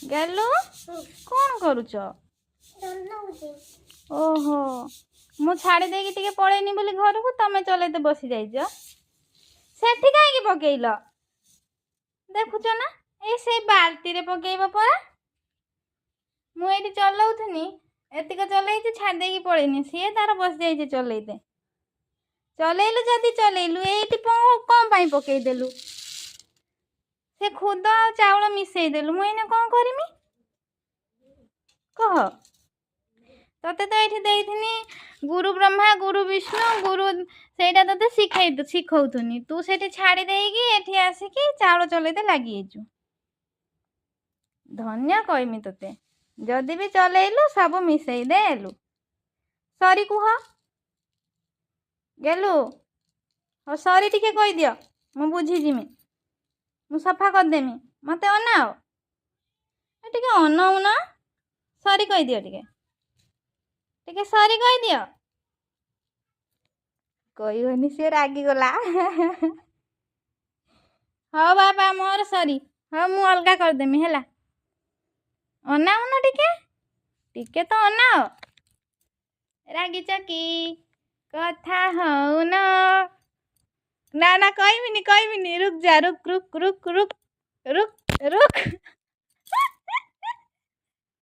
ଗେଲୁ, କ'ଣ କରୁଛ? ଓହୋ, ମୁଁ ଛାଡ଼ି ଦେଇକି ଟିକେ ପଳେଇନି ବୋଲି ଘରକୁ, ତମେ ଚଲେଇତେ ବସି ଯାଇଛ। ସେଠି କାହିଁକି ପକେଇଲ? ଦେଖୁଛ ନା, ଏଇ ସେଇ ବାଲ୍ଟିରେ ପକେଇବ ପରା। ମୁଁ ଏଇଠି ଚଲଉଥିନି, ଏତିକ ଚଲେଇଛି, ଛାଡ଼ି ଦେଇକି ପଳେଇନି, ସିଏ ତାର ବସିଯାଇଛି ଚଲେଇତେ। ଚଲେଇଲୁ ଯଦି ଚଲେଇଲୁ, ଏଇଠି କ'ଣ ପାଇଁ ପକେଇଦେଲୁ? ସେ ଖୁଦ ଆଉ ଚାଉଳ ମିଶେଇ ଦେଲୁ। ମୁଁ ଏଇନା କ'ଣ କରିମି କହ? ତତେ ତ ଏଇଠି ଦେଇଥିନି ଗୁରୁ ବ୍ରହ୍ମା, ଗୁରୁ ବିଷ୍ଣୁ, ଗୁରୁ, ସେଇଟା ତତେ ଶିଖଉଥିନି, ତୁ ସେଠି ଛାଡ଼ି ଦେଇକି ଏଠି ଆସିକି ଚାଉଳ ଚଲେଇତେ ଲାଗିଯାଇଛୁ। ଧନ୍ୟ କହିମି ତତେ। ଯଦି ବି ଚଲେଇଲୁ, ସବୁ ମିଶେଇ ଦେଲୁ। ସରି କୁହ ଗେଲୁ। ହଉ, ସରି ଟିକେ କହିଦିଅ, ମୁଁ ବୁଝିଯିମି, ମୁଁ ସଫା କରିଦେମି। ମତେ ଅନାଅ ଟିକେ, ଅନଉନ। ସରି କହିଦିଅ ଟିକେ, ଟିକେ ସରି କହିଦିଅ। କହିବନି, ସିଏ ରାଗିଗଲା। ହଉ ବାବା, ମୋର ସରି। ହଉ, ମୁଁ ଅଲଗା କରିଦେମି, ହେଲା? ଅନାଉନ ଟିକେ, ଟିକେ ତ ଅନାଅ। ରାଗିଛ କି? କଥା ହଉନ। ନା ନା, କହିବିନି, କହିବିନି। ରୁକ୍ ଯା, ରୁକ୍ ରୁକ୍ ରୁକ୍ ରୁକ୍ ରୁକ୍ ରୁକ୍।